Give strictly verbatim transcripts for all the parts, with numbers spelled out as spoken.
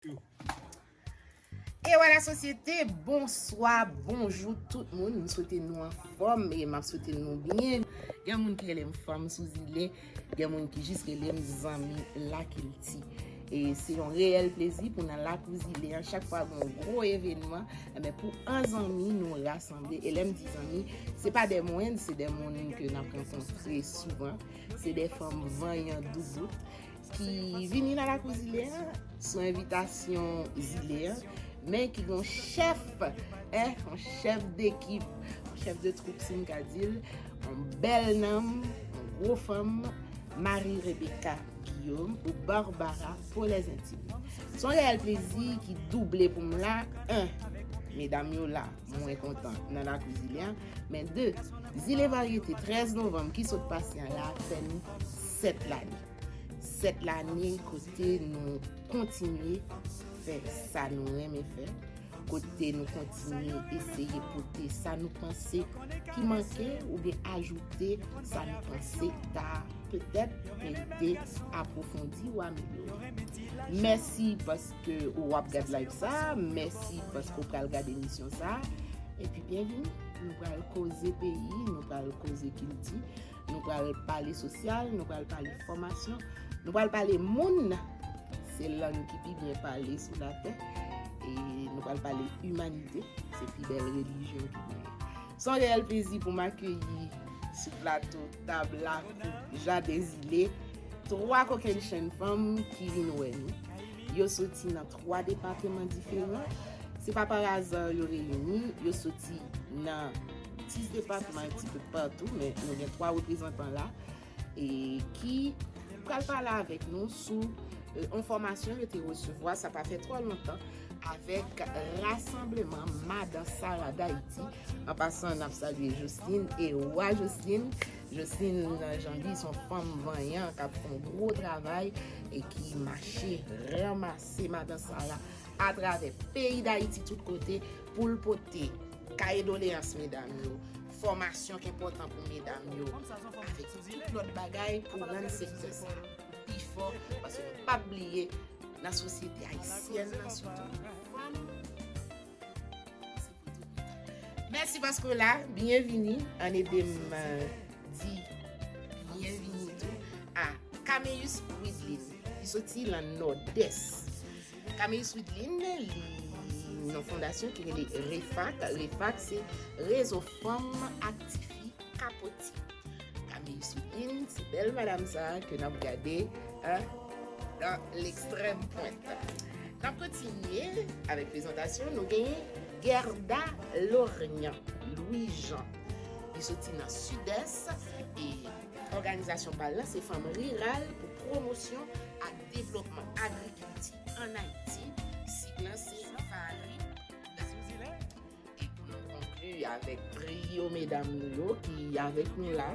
E wala sosyete, bonswa, bonjou tout moun. M swete nou anfòm e m ap swete nou byen. Gen moun ki rele m fanm sou zile, gen moun ki jis rele m zanmi lakilti. E se yon reyèl plezi pou nan lakou zile an, chak fwa gen yon gwo evènman, enben pou an zanmi nou rasanble. E lè m di zanmi, se pa de mwen, se de moun ke n ap rankontre souvan. Se de fanm vanyan doubout ki vini nan lakou zile an sou envitasyon zile an, men ki gen yon chèf, eh, yon chèf dekip, yon chèf de twoup si m ka di l, yon bèl nanm, yon gwo fanm, Marie Rebecca Guillaume ou Barbara pour les intimes. Se yon reyèl plezi ki double pou m la, en, medam yo la, mwen kontan nan lakou zile an, men de, Zile Varyete trèz novanm ki sot pase an la fè nou sèt lane. Sèt lane kote nou kontinye fè sa nou renmen fè, kote nou kontinye eseye pote sa nou panse ki manke oubyen ajoute sa nou panse ta petèt merite apwofondi ou amelyore. Mèsi paske w ap gad live sa, mèsi paske w pral gad emisyon sa, epi byenvini. Nou pral koze peyi, nou pral koze kilti, nou pral pale sosyal, nou pral pale fòmasyon, nou pral pale moun. Se lang ki pi byen pale sou latè. E nou pral pale imanite, se pi bèl relijyon ki genyen. Se yon reyèl plezi pou m akeyi sou plato Tab Lakou Jaden Zile twa kokennchenn fanm ki vin wè nou. Yo soti nan twa depatman diferan. Se pa pa aza yo reyini, yo soti nan dis depatman, yon ti pe patou, men nou gen twa reprezantan la e ki pral pale avèk nou sou, e, yon fòmasyon yo te resevwa, sa pa fè twò lontan, avèk Rasanbleman Madan Sara Dayiti. An pasan, n ap salye Jocelyne e Wa Jocelyne. Jocelyne Jean-Guy se yon fanm vanyan k ap fè yon gwo travay e ki mache ranmase Madan Sara atravè peyi Dayiti tout kote pou l pote kaye doleyans medam yo, fòmasyon k enpòtan pou medam yo, avèk tout lòt bagay pou rann sektè sa a pi fò, paske nou p ap bliye nan sosyete ayisyèn nan, sitou fanm, se pou tout. Mèsi paske w la, byenvini, ann ede m, euh, di byenvini tou a Caméus Widlin, ki soti nan Nòdès. Caméus Widlin, li nan fondasyon ki rele REFAC. REFAC, se Rezo Fanm Ak Tifi Kapoti. Caméus Widlin, se bèl madanm sa a ke n ap gade, hein, dans l'extrême pointe. N ap kontinye avèk prezantasyon. Nou genyen Guerda Lorient Louis Jean. Li soti nan Sidès e òganizasyon pa l lan se Fanm Riral pou Pwomosyon ak Devlopman Agrikilti ann Ayiti. Sig lan se FARI. E pou nou konkli avèk triyo medam nou yo ki avèk nou la,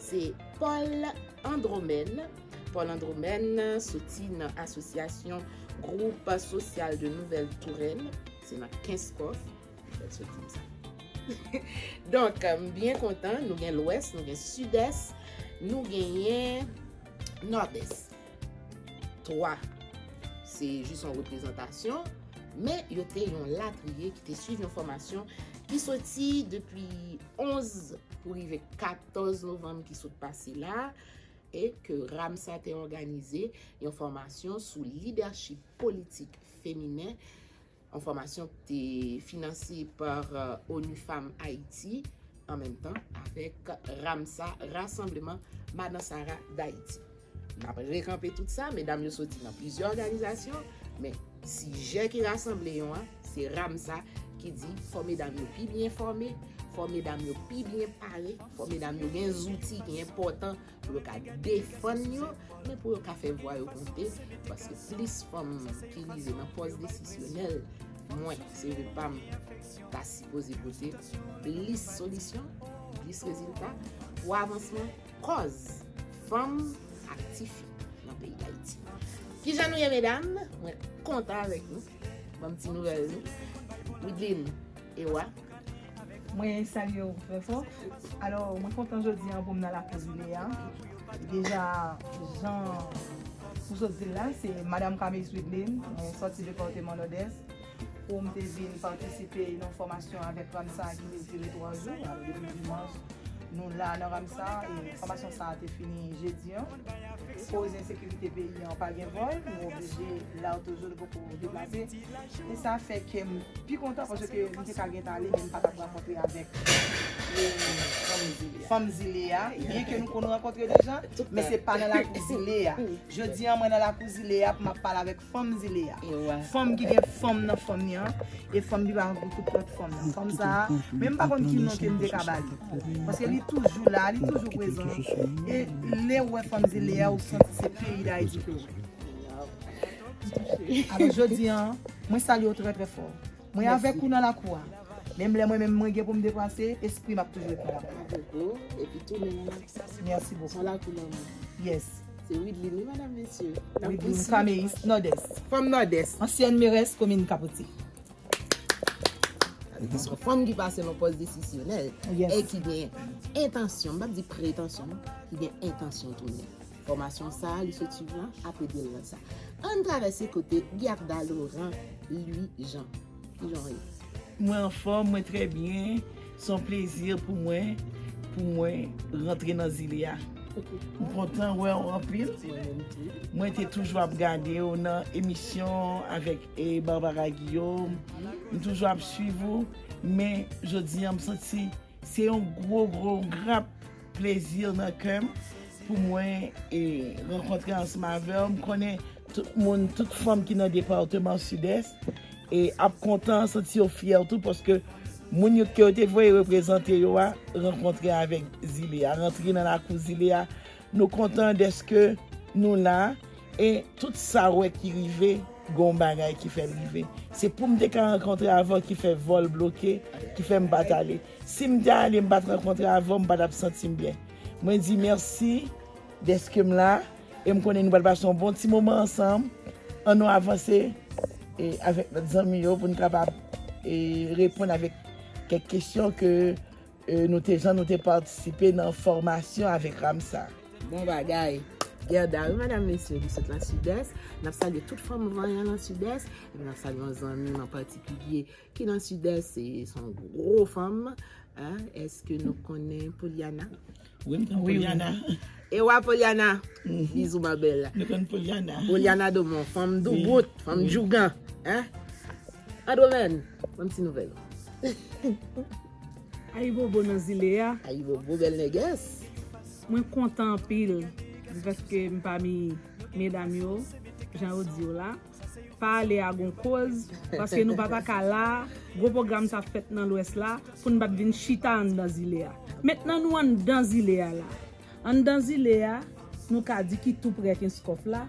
se Paul Andromène. Paul Andromène soti nan asosyasyon Groupe Social de Nouvelle Touraine, se nan Kenskòf, fèk soti m sa. Donk, m byen kontan, nou gen Lwès, nou gen Sidès, nou genyen Nòdès. Twa, se jis yon reprezantasyon, men yo te yon latriye ki te swiv yon fòmasyon ki soti depi onz pou rive katòz novanm ki sot pase la, e ke RAMSA te òganize yon fòmasyon sou lidèchip politik feminen, yon fòmasyon ki te finanse pa, euh, ONU Femmes Haïti, an menm tan avèk RAMSA, Rassemblement Madan Sara d'Haïti. N ap rekanpe tout sa, medam yo soti nan plizyè òganizasyon, men sijè ki rasanble yo an, se RAMSA ki di fò medam yo pi byen fòme, fò medam yo pi byen pare, fò medam yo gen zouti ki enpòtan pou yo ka defann yo, men pou yo ka fè vwa yo konte, paske plis fanm ki rive nan pòs desisyonèl, mwen, se vre pa m, ta sipoze pote plis solisyon, plis rezilta pou avansman kòz fanm ak tifi nan peyi Dayiti. Kijan nou ye, medam? Mwen kontan avèk nou. Ban m ti nouvèl nou. Widlin, e Wa? Mwen salye w trè fò. Alò, mwen kontan jodi an pou m nan lakou zile a. Deja, jan Pou sot di l la, se Madanm Caméus Widlin, mwen sòti depatman Nòdès, pou m te vin patisipe nan fòmasyon avèk Ramsa ki te dire twa jou. Alò, depi dimanch, nou la nan Ramsa, e fòmasyon sa a te fini jedi an. Koz ensekirite peyi an, pa gen vòl, nou oblije la toujou, nou poko deplase. E sa fè ke m pi kontan paske m te ka gentan ale, men m pa t ap rankontre avèk, e, fanm zile a. Byen ke nou konn rankontre deja, men se pa nan lakou zile a. Jodi a, mwen nan lakou zile a pou m ap pale avèk fanm zile a. Fanm ki gen fanm nan fanmi an, e fanm ki pa rankontre tout lòt fanm nan. Fanm sa a, men m pa konn ki non ke m te ka ba li. Paske li toujou la, li toujou prezan. E lè w wè fanm zile a, ou santi se peyi Dayiti ke w wè. Alò, jodi a, mwen salye w trè, trè fò. Mwen avèk ou nan lakou a. Menm lè mwen menm mwen gen pou m deplase, espri m ap toujou ret nan lakou a. Avèk ou, epi tounen nan lakou. Mèsi bokou. Son lakou lanmou. Yes. Se Widlin, wi, madanm, mesye. Widlin Caméus, Nòdès. Fanm Nòdès. Ansyèn merès komin Kapoti. Sa vle di se yon fanm ki pase nan pòz desisyonèl e ki gen entansyon, m p ap di pretansyon, non, ki gen entansyon tounen. Fòmasyon sa a, li sot swiv lan, ap ede l nan sa. Ann travèse kote Guiarda Laurent Louis Jean. Kijan w ye? Mwen anfòm, mwen trè byen. Se yon plezi pou mwen, pou mwen rantre nan zile a. M kontan wè w anpil. Mwen te toujou ap gade w nan emisyon avèk, e, Barbara Guillaume. M toujou ap swiv ou, men jodi a m santi se yon gwo, gwo grap plezi nan kè m pou mwen, e, rankontre ansanm avè w. M konnen tout moun, tout fanm ki nan depatman Sidès, e, ap kontan, santi yo fyè tou, paske moun yo ke yo te voye reprezante yo a, rankontre avèk zile a, rantre nan lakou zile a. Nou kontan dèske nou la, e tout sa w wè ki rive, gon bagay ki fè l rive. Se pou m te ka rankontre avè w ki fè vòl bloke, ki fè m pa t ale. Si m te ale, m pa t rankontre avè w, m pa t ap santi m byen. Mwen di mèsi dèske m la, e m konnen nou pral pase yon bon ti moman ansanm. Ann nou avanse, e, avèk lòt zanmi yo pou n kapab, e, reponn avèk kèk kesyon ke, e, nou te, jan nou te patisipe nan fòmasyon avèk Ramsa. Bon bagay. Guiarda, wi, madanm, mesye, li sot nan Sidès. N ap salye tout fanm vanyan nan Sidès. Epi n ap salye yon zanmi m an patikilye ki nan Sidès, se, se yon gwo fanm. Èske nou konnen Poliana? Wi, m konn Poliana. E wa Poliana. Bizou, ma belle. Nou konn Poliana. Poliana Domon, fanm doubout, fanm djougan. Andromène, ban m ti nouvèl ou. Ayibobo nan zile a. Ayibobo, bèl nègès. Mwen kontan anpil, paske m pami medam yo, jan yo di yo la. Pa ale a gon koz, paske nou pa ta ka la, gwo pwogram sa ap fèt nan Lwès la, pou n pa t vin chita anndan zile a. Mentnan nou anndan zile a la. Anndan zile a, nou ka di ki tou prè Kenskòf la,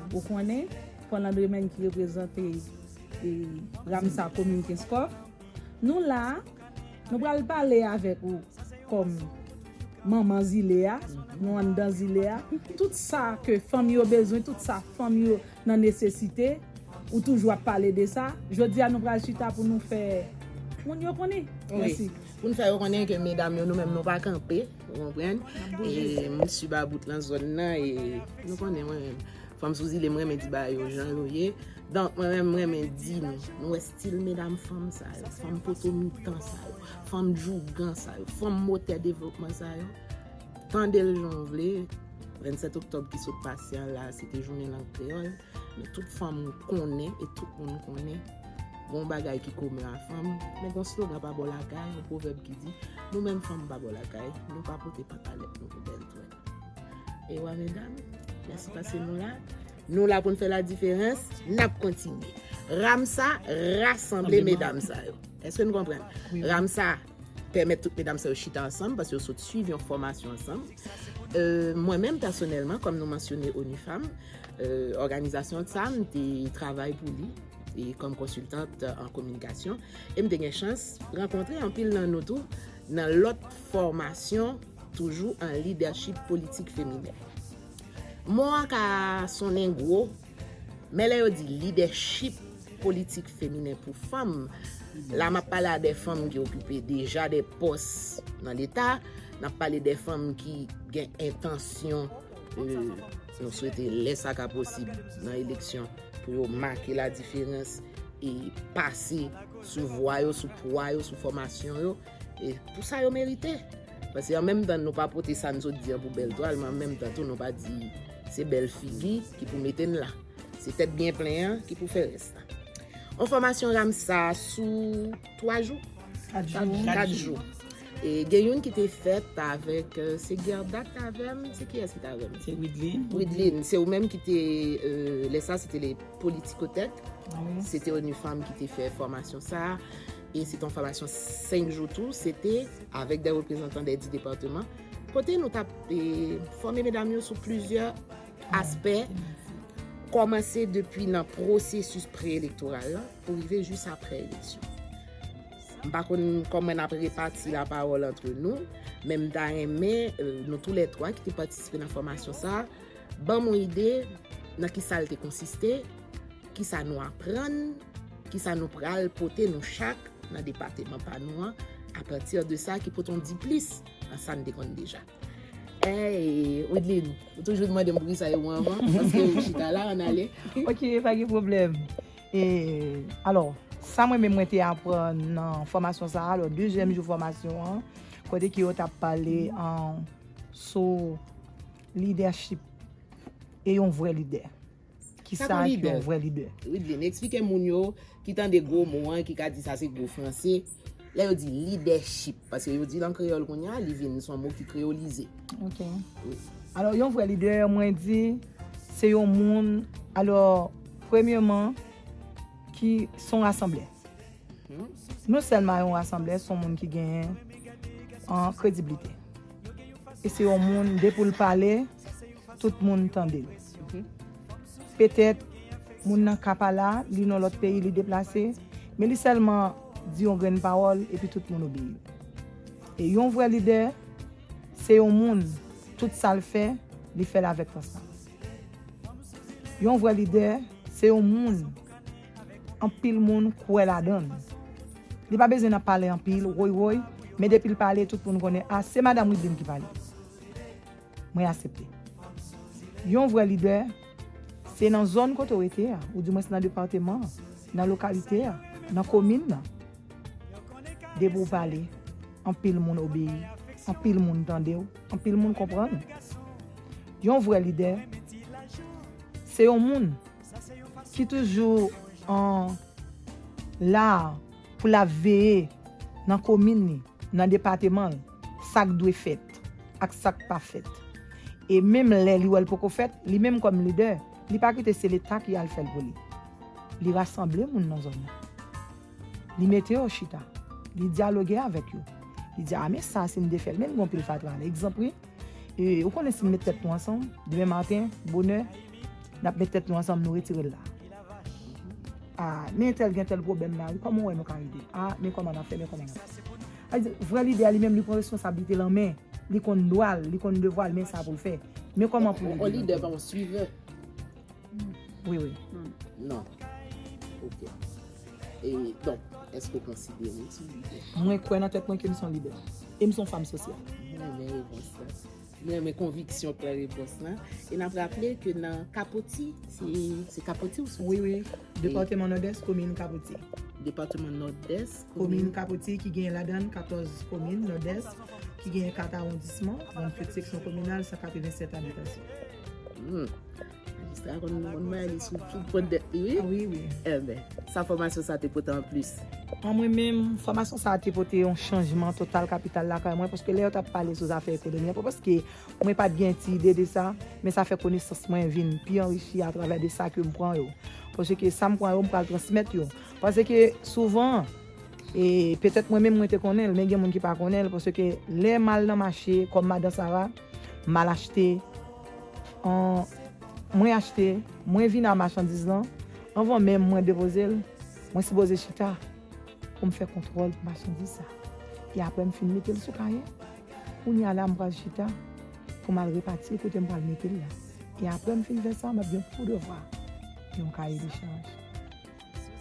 ou konnen, Paul André Mène ki reprezante, e, Ramsa komin Kenskòf. Nou la, nou pral pale avèk ou kòm manman zile a, nou anndan zile a. Tout sa ke fanm yo bezwen, tout sa fanm yo nan nesesite, ou toujou ap pale de sa. Jodi a nou pral chita pou nou fè moun yo konnen. Mèsi. Pou n fè yo konnen ke medam yo, nou menm nou pa kanpe, ou konprann? E m swiv a bout nan zòn nan, e nou konnen mwen menm. Fanm sou zile, m renmen di bagay yo jan yo ye. Donk, mwen menm, m renmen di nou, nou wè stil medam fanm sa yo, fanm poto mitan sa yo, fanm djougan sa yo, fanm motè devlopman sa yo. Tande l jan w vle. Vennsèt oktòb ki sot pase an la, se te jounen lang kreyòl. Men tout fanm konnen, e tout moun konnen, gon bagay ki komen a fanm. Men gon slogan pa bò lakay, yon pwovèb ki di, nou menm fanm pa bò lakay, nou pa pote pantalèt nou pou bèl twèl. E wa medam, mèsi paske nou la. Nou la pou n fè ladiferans, n ap kontinye. Ramsa rasanble medam sa yo. Èske nou konprann? Ramsa pèmèt tout medam sa yo chita ansanm, paske yo sot swiv yon fòmasyon ansanm. E, mwen menm, pèsonèlman, kòm nou mansyone ONU Femmes, e, òganizasyon sa, m te travay pou li, e, kòm konsiltant an kominikasyon, e m te gen chans rankontre anpil nan nou tou nan lòt fòmasyon toujou an lidèchip politik feminen. Mo a ka sonnen gwo, men lè yo di lidèchip politik feminen pou fanm, la m ap pale a de fanm ki okipe deja de pòs nan Leta, n ap pale de fanm ki gen entansyon, e, Nou swete lè sa ka posib nan eleksyon pou yo make ladiferans e pase sou vwa yo, sou pwa yo, sou fòmasyon yo. E pou sa yo merite. Paske an menm tan nou pa pote sa n sot di an pou bèl twal, men an menm tan tou nou pa di se bèl figi ki pou mete n la. Se tèt byen plen an ki pou fè rès la. On fòmasyon Ramsa sou twa jou? Kat jou. Kat jou. E gen youn ki te fèt avèk, euh, se Gerda ki t avè m, se kiyès ki t avè m? Se Widline. Widline, se ou menm ki te, euh, lè sa se te le Politikotèk. Ah wi. Se te ONU Fanm ki te fè fòmasyon sa. E se te yon fòmasyon senk jou tou, se te avèk de reprezantan de dis depatman. Kote nou t ap, e, fòme medam yo sou plizyè aspè, kòmanse depi nan pwosesis pre-elektoral la pou rive jis apre eleksyon. M pa konn kòman n ap repati lapawòl antre nou, men m ta renmen, euh, nou toulètwa ki te patisipe nan fòmasyon sa, ban m yon ide nan ki sa l te konsiste, ki sa nou aprann, ki sa nou pral pote nou chak nan depatman pa nou an, apati de sa ki pote yon diplis nan sa n te konn deja. Hey, Widline, ou toujou mande m poukisa e ou anvan, paske ou chita la, ann ale. Ok, pa gen pwoblèm. E, alò, sa mwen menm mwen te aprann nan fòmasyon sa a, alò, dezyèm jou fòmasyon an, kote ke yo t ap pale, an, sou lidèchip e yon vrè lidè. Kisa ki yon vrè lidè? Widline, eksplike moun yo ki tande gwo mo an, ki ka di sa se gwo franse. Lè yo di lidèchip, paske yo di l an kreyòl kounye a, li vin se yon mo ki kreyolize. Ok. Wi. Alò, yon vrè lidè, mwen di, se yon moun, alò, premyèman, ki se yon rasanblè. Non sèlman yon rasanblè, se yon moun ki genyen an krediblite. E se yon moun, depi l pale, tout moun tande l. Petèt, moun nan ka pa la, li nan lòt peyi, li deplase, men li sèlman di yon grenn pawòl, epi tout moun obeyi. E yon vrè lidè, se yon moun, tout sa l fè, li fè l avèk transparans. Yon vrè lidè, se yon moun, anpil moun kwè ladan l. Li pa bezwen nan pale anpil, woy woy, men depi l pale, tout moun konnen, a, se Madanm Widline ki pale. Mwen aksepte. Yon vrè lidè, se nan zòn kote w rete a, oudimwens nan depatman an, nan lokalite a, nan komin nan. Depi w pale, anpil moun obeyi, anpil moun tande w, anpil moun konprann. Yon vrè lidè, se yon moun ki toujou an la pou l ap veye nan komin li, nan depatman l, sa k dwe fèt ak sa k pa fèt. E menm lè li wè l poko fèt, li menm kòm lidè, li pa kite se Leta ki al fè l pou li. Li rasanble moun nan zòn nan. Li mete yo chita. Li dyaloge avèk yo. Li di, a, men sa, si n te fè l, men n gen yon pil fatra la. Egzanp, wi. E, ou konnen si n met tèt nou ansanm, demen maten, bonè, n ap met tèt nou ansanm, nou retire l la. A, men entèl gen tèl pwoblèm la, wi, kòman w wè nou ka ede? A, men kòman n ap fè, men kòman n ap fè? Sa vle di, vrè lidè a li menm, li pran responsablite l an men, li konn dwa l, li konn devwa l, men sa pou l fè. Men kòman pou l ede. Yon lidè pa yon suivè. Wi, wi. Non. Ok. E, donk, èske w konsidere w se yon lidè? Mwen kwè nan tèt mwen ke m se yon lidè. E m se yon fanm sosyal. Mwen renmen repons la. Mwen renmen konviksyon k nan repons la. E n ap raple ke nan Kapoti, se, se Kapoti ou soti? Wi, wi. Depatman Nòdès, komin Kapoti. Depatman Nòdès, komin Kapoti, ki gen ladan l katòz komin Nòdès, ki gen kat awondisman, venntuit seksyon kominal, san katrevennsèt abitasyon. Hmm. Majistra konn, konn bay li sou tout pwent dèt li, wi. A, wi, wi. Enben, sa fòmasyon sa te pote anplis? An mwen menm, fòmasyon sa te pote yon chanjman total kapital lakay mwen, paske lè yo t ap pale sou zafè ekonomi an, pa paske mwen pa t gen ti ide de sa, men sa fè konesans mwen vin pi anrichi atravè de sa ke m pran yo. Paske sa m pran yo, m pral transmèt yo. Paske souvan, e petèt mwen menm mwen te konnen l, men gen moun ki pa konnen l, paske lè m al nan mache, kòm madan Sara, m al achte, an, mwen achte, mwen vin a machandiz lan, anvan menm mwen depoze l, mwen sipoze chita pou m fè kontwòl pou machandiz sa. E apre m fin mete l sou kayè, kounye a la m pral chita pou m al repati kote m pral mete l la. E apre m fin fè sa, m ap gen pou devwa yon kaye de chaj.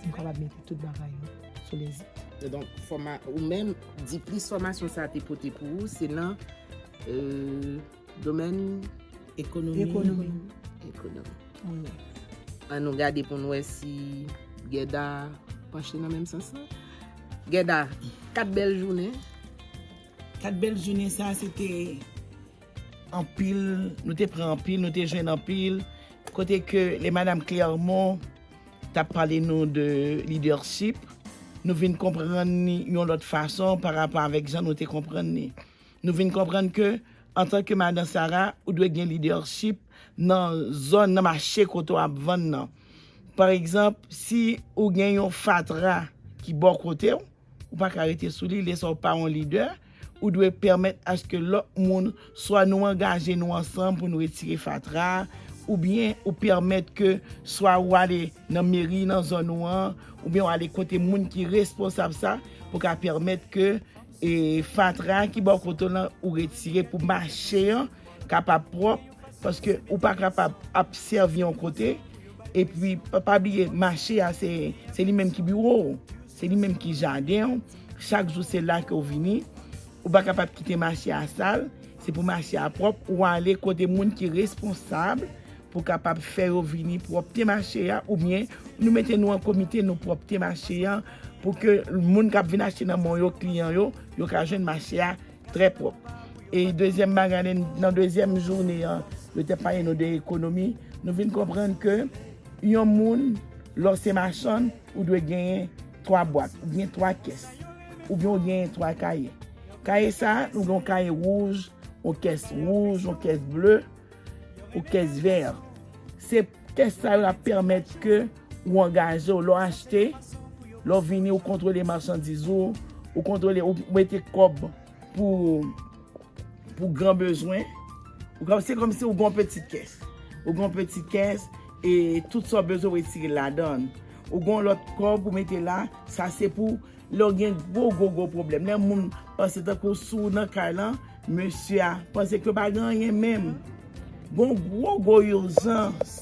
M kapab mete tout bagay yo sou lèzit. Donk, fòma-, ou menm, di plis fòmasyon sa te pote pou ou, se nan, euh, domèn ekonomi. Ekonomi. ekonomi. Ann nou gade pou n wè si Gèda panche nan menm sans lan. Gèda, kat bèl jounen. Kat bèl jounen sa, se te anpil, nou te pran anpil, nou te jwenn anpil. Kote ke lè Madanm Clermont t ap pale nou de lidèchip, nou vin konprann ni yon lòt fason pa rapò avèk jan nou te konprann ni. Nou vin konprann ke, antanke Madan Sara, ou dwe gen lidèchip nan zòn, nan mache kote w ap vann nan. Pa egzanp, si ou gen yon fatra ki bò kote w, ou pa ka rete sou li, lè sa w pa yon lidè, ou dwe pèmèt aske lòt moun, swa nou angaje nou ansanm pou nou retire fatra, oubyen ou pèmèt ke swa ou ale nan meri nan zòn ou an, oubyen ou ale kote moun ki responsab sa, pou ka pèmèt ke e fatra ki bò kote w lan ou retire pou mache an kapab pwòp, paske ou pa kapab ap sèvi yon kote, epi pa, pa bliye mache a se, se li menm ki biwo w, se li menm ki jaden w, chak jou se la ke w vini, ou pa kapab kite mache a sal, se pou mache a pwòp, ou ale kote moun ki responsab, pou kapab fè yo vini pwòpte mache a, oubyen nou mete nou an komite, nou pwòpte mache a, pou ke moun k ap vin achte nan men w yo, kliyan yo, yo ka jwenn mache a trè pwòp. E dezyèm bagay, nan dezyèm jounen an, yo te pale nou de ekonomi, nou vin konprann ke yon moun, lè w se machann, ou dwe genyen twa bwat, ou gen twa kès, oubyen ou genyen twa kaye. Kaye sa, nou gen yon kaye wouj, yon kès wouj, yon kès ble, ou kès vè. Se kès sa yo ap pèmèt ke ou angaje w, lè w achte, lè w vini, ou kontwole machandiz ou, ou kontwole, ou mete kòb pou, pou gran bezwen. Ou ka, se kòmsi ou gen yon pitit kès. Ou gen yon pitit kès, e tout sa w bezwen w retire ladan l. Ou gen yon lòt kòb ou mete la, sa se pou lè w gen gwo, gwo, gwo pwoblèm. Lè moun panse tankou si w nan kay lan, mesye a panse ke pa gen anyen menm. Gon gwo, gwo ijans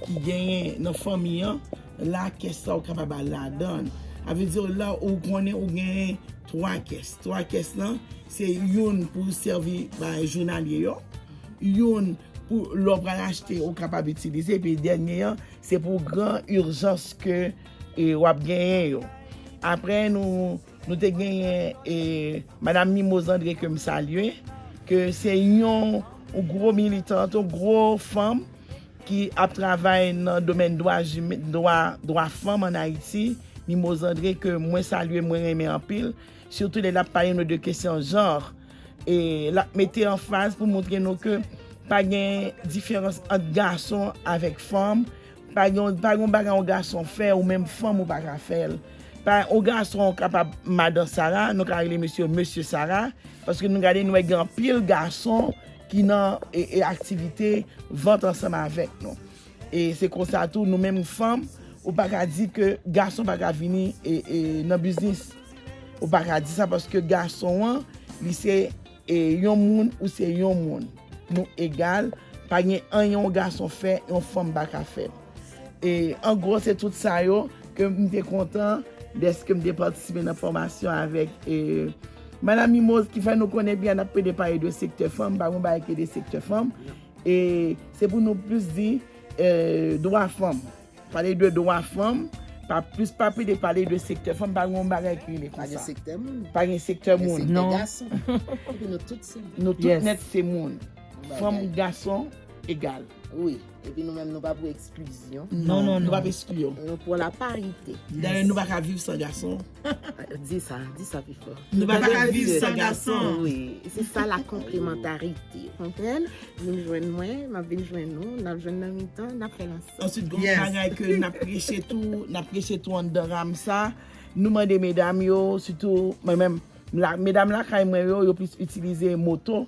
ki genyen nan fanmi an, la kès sa w kapab al ladan l. A vle di la ou konnen ou genyen twa kès. Twa kès lan, se youn pou sèvi bay jounalye yo, youn pou lè w pral achte ou kapab itilize, epi dènye an, se pou gran ijans ke, e, w ap genyen yo. Apre, nou, nou te genyen, e, Madanm Mimoz André ke m salye, ke se yon, yon gwo militant, yon gwo fanm ki ap travay nan domèn dwa, dwa, dwa fanm ann Ayiti. Mimoz André ke mwen salye, mwen renmen anpil, sitou lè l ap pale nou de kesyon jan. E l ap mete anfaz pou montre nou ke pa gen diferans ant gason avèk fanm. Pa gen, pa gen yon bagay yon gason fè, ou menm fanm ou pa ka fè l. Pa, yon gason kapab Madan Sara, nou ka rele mesye Mesye Sara, paske nou gade nou wè gen anpil gason ki nan, e, e, aktivite vant ansanm avèk nou. E se konsa tou, nou menm fanm, ou pa ka di ke gason pa ka vini, e, e, nan biznis. Ou pa ka di sa paske gason an, li se, e, yon moun, ou se yon moun. Nou egal, pa gen anyen yon gason fè, yon fanm pa ka fè. E, an gwo, se tout sa yo ke m te kontan dèske m te patisipe nan fòmasyon avèk, e, Madanm Mimoz ki fè nou konnen byen n ap plede pale de sektè fanm, pa gen bagay ki de sektè fanm. E se pou nou plis di, e, dwa fanm. Pale de dwa fanm, pa plis pa plede pale de sektè fanm, pa gen yon bagay ki rele konsa. Pa gen sektè moun. Pa gen sektè moun. Gen sektè gason. Epi nou tout se moun. Nou tout nèt se moun. Fanm, gason, egal. Wi. Epi nou menm, nou pa pou eksklizyon. Non, non, non. Nou pa pou ekskli yo. Nou pou la parite. Dayè, nou pa ka viv san gason. Di sa, di sa pi fò. Nou pa ka viv san gason. Wi, se sa la konplemantarite. Konprann? Vin jwenn mwen, m ap vin jwenn ou, n ap jwenn nan mitan, n ap fè l ansanm. Answit, gen yon bagay ke n ap preche tou, n ap preche tou anndan Ramsa. Nou mande medam yo, sitou mwen menm, la, medam lakay mwen yo, yo plis itilize moto.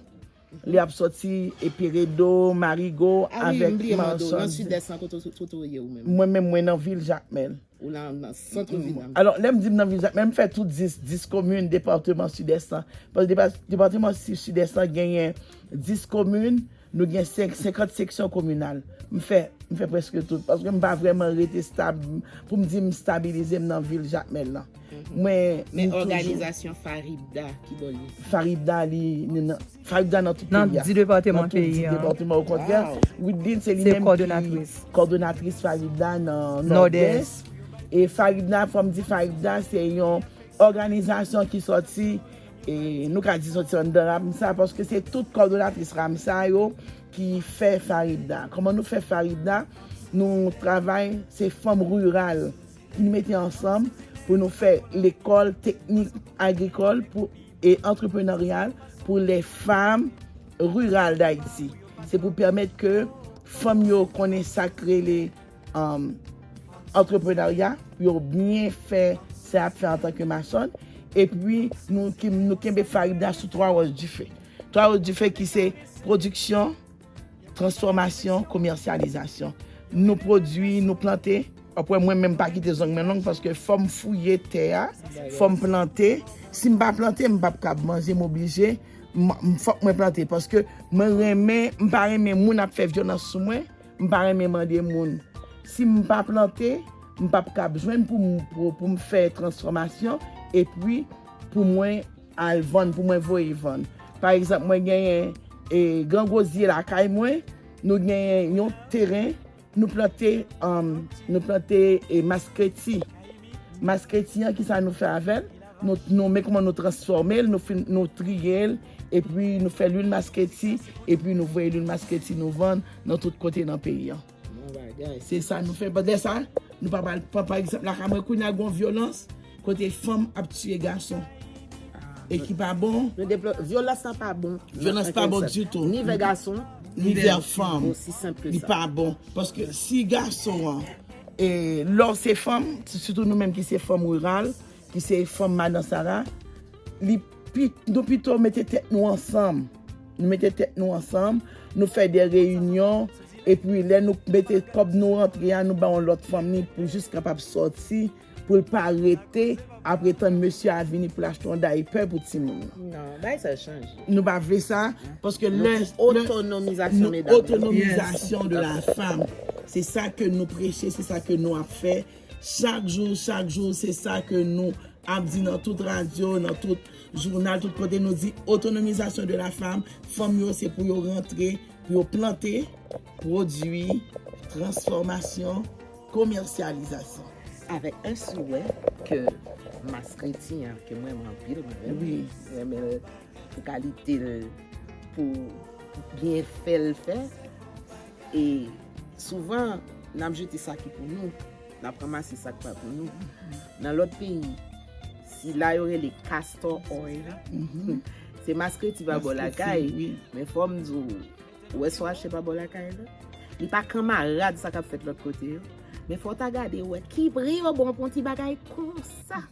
Li ap sòti e Peredo, Marigo, avèk machandiz. A wi, m bliye mande w, nan Sidès lan, kote w, kote w ye ou menm? Mwen menm, mwen nan vil Jakmèl. Ou la nan sant vil la. Alò, lè m di m nan vil Jakmèl, m fè tout dis, dis komin depatman Sidès lan. Paske depa-, depatman Si-, Sidès lan genyen dis komin, nou gen senk, senkant seksyon kominal. M fè, m fè prèske tout, paske m pa vrèman rete stab, pou m di m stabilize m nan vil Jakmèl lan. Mwen, men m toujou òganizasyon Faribda, ki bò l ye? Faribda, li, li nan, Faribda nan tout peyi a. Nan di depatman peyi a. Nan tout di depatman, okontrè. Widline, se li menm ki kòdonatris Faribda nan Nòdès. E Faribda, fò m di Faribda, se yon òganizasyon ki sòti, e nou ka di sòti anndan RAMSA, paske se tout kòdonatris RAMSA yo ki fè Faribda. Kòman nou fè Faribda? Nou travay, se fanm riral ki nou mete ansanm pou nou fè lekòl teknik agrikòl pou, e antreprenaryal pou les femmes rurales d'Haïti. Se pou pèmèt ke fanm yo konnen sa k rele, um, antreprenarya, pou yo byen fè sa y ap fè antanke machann. Epi, nou, ki- nou kenbe Faribda sou twa wòch dife. Twa wòch dife ki se pwodiksyon, transfòmasyon, komèsyalizasyon. Nou pwodui, nou plante. Apre, mwen menm, m pa kite zong mwen long paske fò m fouye tè a, fò m plante. Si m pa plante, m p ap kab manje, m oblije, m- m- fòk mwen plante. Paske mwen renmen, m pa renmen moun ap fè vyolans sou mwen, m pa renmen mande moun. Si m pa plante, m p ap kab jwenn pou m, pou, pou m fè transfòmasyon, epi pou mwen al vann, pou mwen voye vann. Pa egzanp, mwen genyen, e, gran gwozye lakay mwen, nou genyen yon teren, nou plante, um, nou plante, e, maskreti. Maskreti an, kisa nou fè avè l? Nou, nou, men kòman nou transfòme l, nou fin, nou triye l, epi nou fè lwil maskreti, epi nou voye lwil maskreti nou vann nan tout kote nan peyi an. Bon bagay. Se sa nou fè. Pandan sa, nou pa pral pran, pa egzanp, lakay mwen, kounye a gon vyolans, kote fanm ap tiye gason. E ki pa bon. Nou deplore, vyolans lan pa bon. Vyolans pa bon ditou. Ni vè gason, ni vè fanm. Osi senp ke sa. Li pa bon. Paske si gason an, e, lè w se fanm, sitou nou menm ki se fanm riral, ki se fanm Madan Sara, li pi- nou pito mete tèt nou ansanm. Nou mete tèt nou ansanm, nou fè de reyinyon, epi lè nou mete kòb nou rantre a, nou ba yon lòt fanm li pou jis kapab sòti, pou l pa rete, apre tann mesye a vini pou l achte yon daypè pou timoun nan. Non, bagay sa chanje. Nou pa vle sa, paske lè, lè- otonòmizasyon medam. Otonòmizasyon de la femme. Se sa ke nou preche, se sa ke nou ap fè. Chak jou, chak jou, se sa ke nou ap di nan tout radyo, nan tout jounal, tout kote nou di otonòmizasyon de la femme. Fanm yo, se pou yo rantre, pou yo plante, pwodui, transfòmasyon, komèsyalizasyon. Avèk yon souwè ke maskreti an, ke mwen renmen anpil, mwen menm, wi, mwen renmen l pou kalite l, pou byen fè l fè. E souvan, n ap jete sa ki pou nou, n ap ranmase sa k pa pou nou. Nan lòt peyi, sila yo rele castor oil la, se maskreti pa bò lakay, men fò m di w, ou wè sa w achte pa bò lakay la, li pa kanmarad sa k ap fèt lòt kote yo. Men fò w ta gade, wè ki pri yo bon pou yon ti bagay konsa.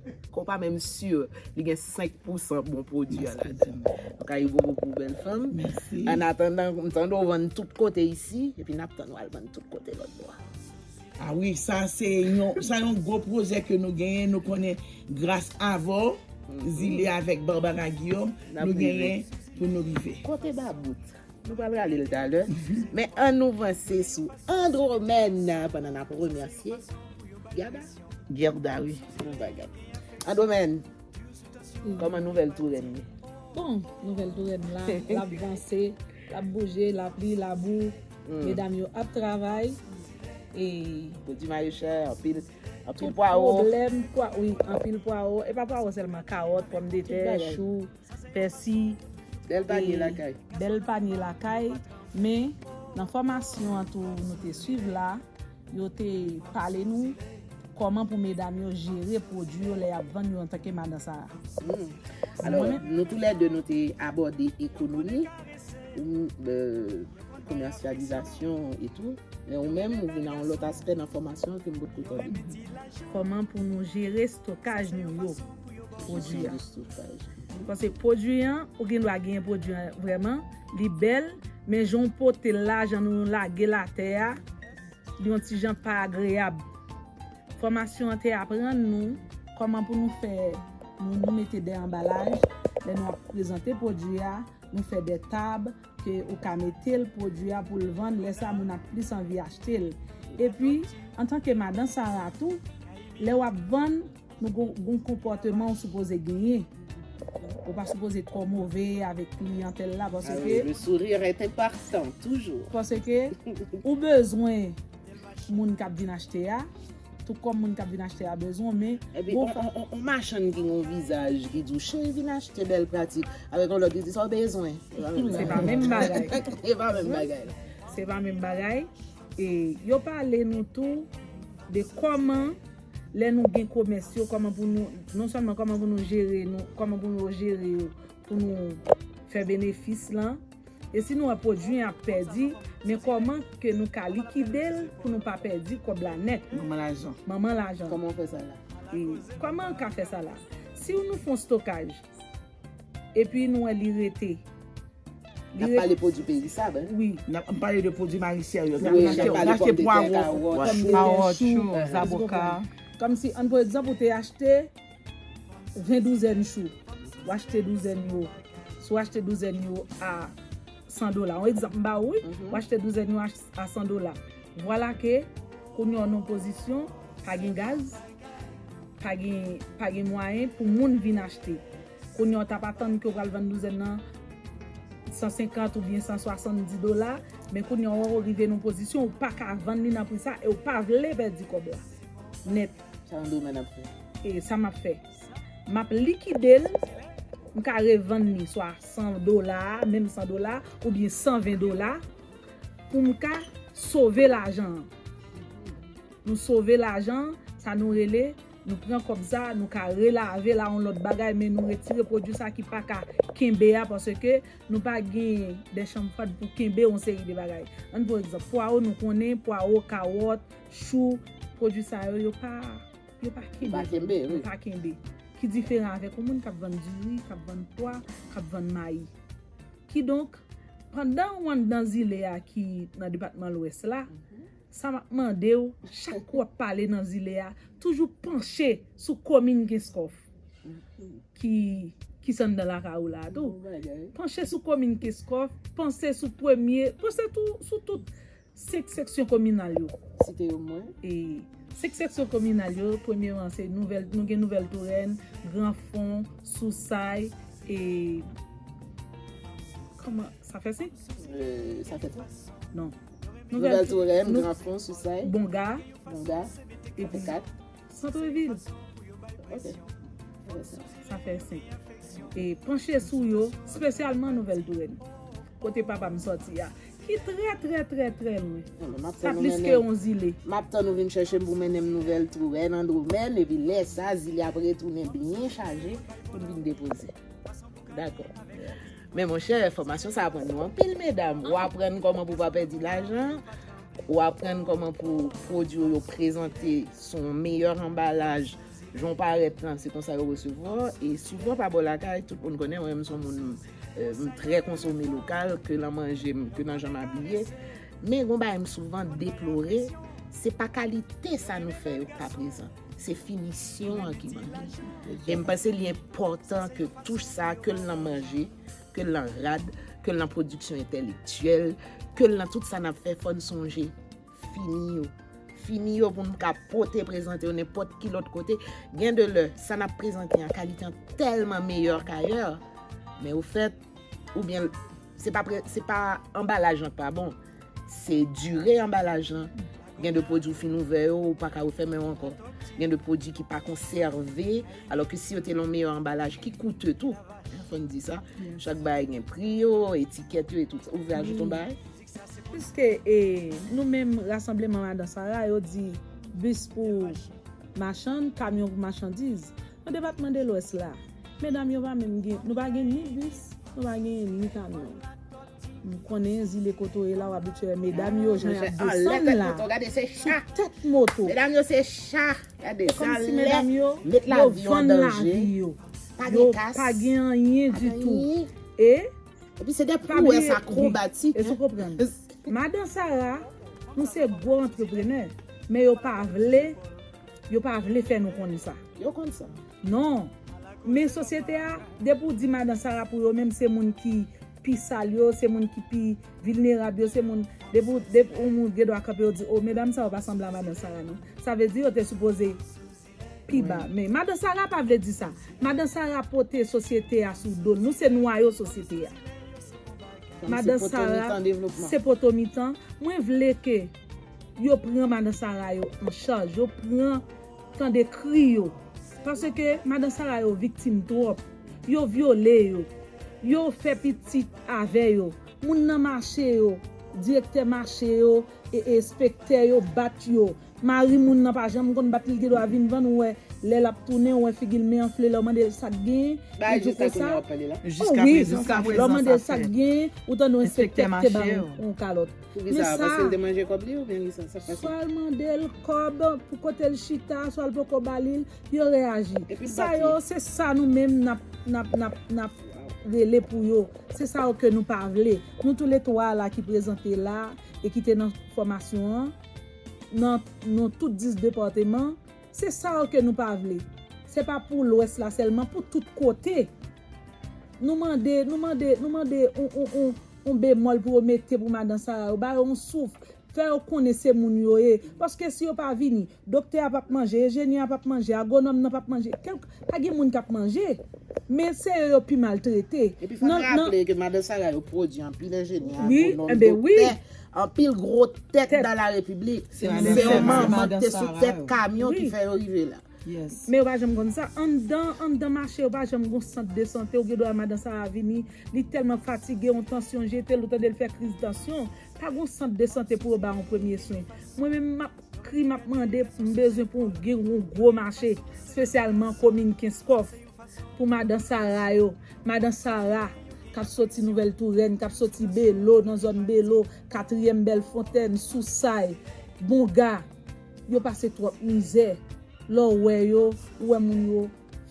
Ke w pa menm si li gen senk pousan bon pwodui a ladan l. Donk, ayibobo pou bèl fanm. Mèsi. Annatandan, m tande w vann tout kote isi, epi n ap tann w al vann tout kote lòt bò a. A wi, sa se yon, sa yon gwo pwojè ke nou genyen, nou konnen gras avè w, Zile avèk Barbara Guillaume, nou genyen pou nou rive. Kote Babout? Nou pral rale l talè. Men ann nou vanse sou Andromène pandan n ap remèsye Gerda. Gerda, wi. Bon bagay. Andromène, kòman nouvèl Tourèn ye? Bon, nouvèl Tourèn la, l ap vanse, l ap bouje, lapli, labou. Medam yo ap travay. E pwodui mayochè, anpil, anpil pwawo. Pwoblèm, pwa, wi, anpil pwawo. E pa pwawo sèlman, kawòt, pòmdetè, chou, pèsi. Bèl panye lakay. Bèl panye lakay. Men, nan fòmasyon an tou nou te swiv la, yo te pale nou kòman pou medam yo jere pwodui yo lè y ap vann yo antanke Madan Sara. Alò, nou toulède nou te abòde ekonomi, ou, e, komèsyalizasyon e tou. Men ou menm, ou vin a yon lòt aspè nan fòmasyon ke m potko tande. Kòman pou nou jere stokaj nou yo, pwodui a. Paske pwodui an, ou gen dwa genyen pwodui an vrèman, li bèl, men jan w pote l la, jan nou lage l atè a, li yon ti jan pa agreyab. Fòmasyon an te aprann nou kòman pou nou fè, nou, nou mete de anbalaj, lè nou ap prezante pwodui a, nou fè de tab, ke ou ka mete l pwodui a pou l vann, lè sa moun ap plis anvi achte l. Epi, antanke Madan Sara tou, lè w ap vann, nou gon, gon konpòteman ou sipoze genyen. Ou pa sipoze twò move avèk kliyantèl la, paske Ah oui, le sourire est important, toujours. Paske ou bezwen moun k ap vin achte a, tou kòm moun k ap vin achte a bezwen, men Epi on, on, on, on machann ki gen yon vizaj ki di w cheri vin achte bèl pratik. Avèk yon lòt li di sa w bezwen. Se pa menm bagay. E pa menm bagay. Se pa menm bagay. E yo pale nou tou de kòman lè nou gen komès yo, kòman pou nou, non sèlman kòman pou nou jere nou, kòman pou nou jere yo, pou nou fè benefis lan. E si nou wè pwodui an ap pèdi, men kòman ke nou ka likide l pou nou pa pèdi kòb la nèt. Manman lajan. Manman lajan. Kòman w fè sa la? E kòman w ka fè sa la? Si nou fè yon stokaj, epi nou wè li rete. N ap pale pwodui perisab, hein? Wi. N ap pale de pwodui mari serye. Wi, n ap pale pòmdetè, kawòt, Kawòt, chou, zaboka. Kòmsi, an, pa egzanp, ou te achte ven douzèn chou. Ou achte douzèn yo. Si w achte douzèn yo a san dola. Yon egzanp m ba ou, wi. Ou achte douzèn yo a, a san dola. Vwala ke, kounye a w nan pozisyon, pa gen gaz, pa gen, pa gen mwayen pou moun vin achte. Kounye a w t ap atann ke w pral vann douzèn nan san senkant oubyen san swasanndis dola, men kounye a w rive nan pozisyon ou pa ka vann li nan pri sa e w pa vle pèdi kòb la. Nèt. Sa yon domèn ap fè. E sa m ap fè. M ap likide l, m ka revann li swa san dola, menm san dola, oubyen san ven dola, pou m ka sove lajan an. Nou sove lajan, sa nou rele, nou pran kòb sa, nou ka relave la yon lòt bagay, men nou retire pwodui sa ki pa ka kenbe a, paske nou pa gen de chanm fwad pou kenbe yon seri de bagay. Ann pran egzanp, pwawo, nou konnen, pwawo, kawòt, chou, pwodui sa yo, yo pa, yo pa kenbe. Pa kenbe, wi. Yo pa kenbe. Ki diferan avèk yon moun k ap vann diri, k ap vann pwa, k ap vann mayi. Kidonk, pandan w anndan zile a ki nan depatman Lwès la, sa m ap mande w, chak w ap pale nan zile a, toujou panche sou komin Kenskòf ki, ki s anndan lakay ou la a tou. Bon bagay. Panche sou komin Kenskòf, panse sou premye, panse tou, sou tout senk seksyon kominal yo. Site yo mwen. E senk seksyon kominal yo, premyeman, se Nouvèl, nou gen Nouvèl Tourèn, Gran Fon, Sousay, e kòman, sa fè senk? Euh, sa fè twa. Non. Nouvèl Tourèn, Nou- Gran Fon, Sousay, Bonga, Bonga, epi kat. Santrevil. Ok. Sa fè senk. E panche sou yo, espesyalman Nouvèl Tourèn, kote papa m sòti a, ki trè, trè, trè, trè lwen. Bon, m ap Sa tann plis nou ke mennen, yon zile. M ap tann nou vin chèche m pou mennen m Nouvèl Tourèn, Andromèl, epi lè sa, zile ap retounen byen chaje pou n vin depoze. Dakò. Men monchè, fòmasyon sa aprann nou anpil, medam. Ou aprann kòman pou pa pèdi lajan, ou aprann kòman pou pwodui yo prezante sou yon meyè anbalaj, jan w parèt lan, se konsa yo resevwa w. E souvan pa bò lakay, tout moun konnen mwen, m se yon moun, euh, m trè konsome lokal, ke nan manje m, ke nan jan m abiye. Men gon bagay m souvan deplore, se pa kalite sa nou fè yo k pa prezan. Se finisyon an ki manke. E m panse li enpòtan ke touch sa, ke l nan manje, ke l nan rad, ke l nan pwodiksyon entèlektyèl, ke l nan tout sa n ap fè, fò n sonje fini yo. Fini yo pou n ka pote prezante yo nenpòt ki lòt kote. Gen de lè, sa n ap prezante an kalite an tèlman meyè kayè, men ofèt, oubyen se pa pre-, se pa anbalaj lan k pa bon, se dire anbalaj lan. Gen de pwodui w fin ouvè yo, ou pa ka refèmen yo ankò. Gen de pwodui ki pa konsève, alò ke si yo te nan yon meyè anbalaj ki koute tou, fò n di sa, chak bagay gen pri yo, etikèt yo e tout sa. Ou vle ajoute yon bagay? Piske e, nou menm rasanbleman Madan Sara, yo di bis pou machann, kamyon pou machandiz. Nan depatman de Lwès la, medam yo pa menm gen, nou pa gen ni bis, nou pa gen ni kamyon. M konnen zile kote w ye la, w abitye wè medam yo jan y ap desann la. Gade se cha. Sou tèt moto. Medam yo se cha. Gade Se sa kòmsi lè. Medam yo, Met yo lavi yo an vann danje. Lavi yo. Pa Yo gen kas. Pa gen anyen ditou. E Epi se de pa bliye, pwès akrobatik. Èske w konprann? Madan Sara, nou se gwo antreprenè, men yo pa vle, yo pa vle fè nou konnen sa. Yo konn sa. Non. Men sosyete a, depi w di Madan Sara pou yo menm, se moun ki pi sal yo, se moun ki pi vilnerab yo, se moun, depi w, depi yon moun gen dwa kanpe, yo di, o, medam sa yo pa sanble a Madan Sara, non. Sa vle di yo te sipoze pi ba. Men Madan Sara pa vle di sa. Madan Sara pote sosyete a sou do l. Nou se nwayo sosyete a. Madan Sara se potomitan. Mwen vle ke yo pran Madan Sara yo an chaj, yo pran tande kri yo. Paske Madan Sara yo viktim twòp. Yo vyole yo. Yo fè pitit avè yo. Moun nan mache yo, direktè mache yo, e, e enspektè yo bat yo. Mari moun nan pa janm konn bat li, li gen dwa vin vann ou wè. Lè l ap tounen, ou wè figi l men anfle, lè w mande l sa k genyen, li di w konsa. Oh wi, lè w mande l sa k genyen, ou tande yon enspektè ki te ba l yon kalòt. Men sa, swa l mande l kòb pou kote l chita, swa l poko ba li l, yo reyaji. Sa yo, se sa nou menm n ap, n ap, n ap, n ap rele pou yo. Se sa yo ke nou pa vle. Nou toulètwa la ki prezante la e ki te nan fòmasyon an, nan, nan tout dis depatman, se sa yo ke nou pa vle. Se pa pou Lwès la sèlman, pou tout kote. Nou mande, nou mande, nou mande yon, yon, yon, yon bemòl pou yo mete pou Madan Sara yo, ba yo yon souf, fè yo konnen se moun yo ye. Paske si yo pa vini, doktè a p ap manje, enjenyè a p ap manje, agwonòm nan p ap manje, kèlk, pa gen moun k ap manje. Men se yo yo pi maltrete. Epi fò n raple ke Madan Sara yo pwodui anpil enjenyè, agwonòm, doktè, anpil gwo tèt dans la République. Se yo manmante sou tèt kamyon ki fè yo rive la. Men yo pa janm konn sa. Anndan, anndan mache, yo pa janm gon sant de sante. Ou gen dwa Madan Sara vini, li tèlman fatige, yon tansyon jete l, ou tande l fè kriz tansyon. Pa gon sant de sante pou yo ba yon premye swen. Mwen menm, m ap kri, m ap mande, m bezwen pou gen yon gwo mache, espesyalman komin Kenskòf, pou Madan Sara yo. Madan Sara k ap soti Nouvèl Tourèn, k ap soti Belo, nan zòn Belo, Katriyèm, Bèlfontaine, Sousay, Bonga, yo pase twòp mizè. Lè w wè yo, ou wè moun yo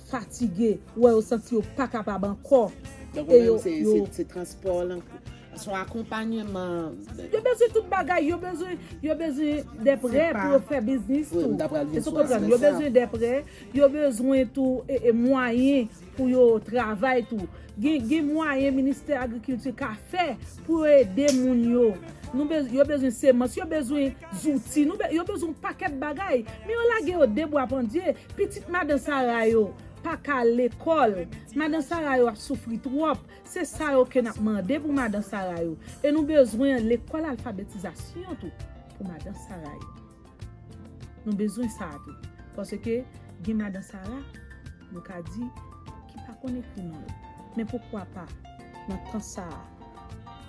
fatige, ou wè yo santi yo pa kapab ankò. Donk, ou menm, se, se, se transpò lan, se yon akonpanyeman. Yo bezwen tout bagay, yo bezwen, yo bezwen de prè pou yo fè biznis tou. Èske w konprann? Yo bezwen de prè, yo bezwen tou, e, e, mwayen pou yo travay tou. Gen, gen mwayen Ministè Agrikilti ka fè pou yo ede moun yo. Nou bez-, yo bezwen semans, yo bezwen zouti, nou be-, yo bezwen yon pakèt bagay. Men yo lage yo de bwa pandye. Pitit Madan Sara yo pa ka al lekòl. Madan Sara yo ap soufri twòp. Se sa yo ke n ap mande pou Madan Sara yo. E nou bezwen lekòl alfabetizasyon tou pou Madan Sara yo. Nou bezwen sa a tou. Paske gen Madan Sara, nou ka di, ki pa konn ekri non l. Men poukwa pa, nan tan sa a,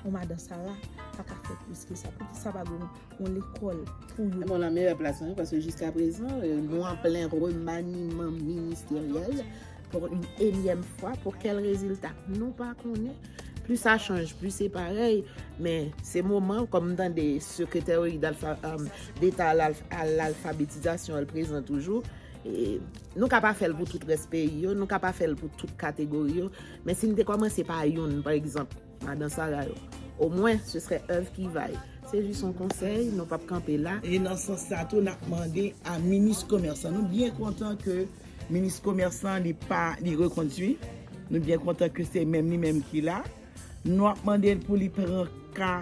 yon Madan Sara pa ka fè plis ke sa? Poukisa pa gen yon, yon lekòl pou yo? Bon, nan meyè plas lan, paske jiskaprezan, euh, nou an plen remaniman ministeryèl. Pour une énième fois, pour quel résultat? Nou pa konnen. Plus ça change, plus c'est pareil. Men se moman, kòm m tande sekretè Orig d'alfa-, um, d'Eta a l'alf-, a lalfabetizasyon an prezan toujou, e nou ka pa fè l pou tout rès peyi yo, nou ka pa fè l pou tout kategori yo, men si n te kòmanse pa youn, pa egzanp, Madan Sara yo, omwen, ce serait œuvre qui vaille. Se jis yon konsèy, nou p ap kanpe la. E nan sans sa tou, n ap mande a minis komèsan. Nou byen kontan ke minis komèsan, li pa, li rekondui. Nou byen kontan ke se menm li menm ki la. Nou ap mande l pou li pran ka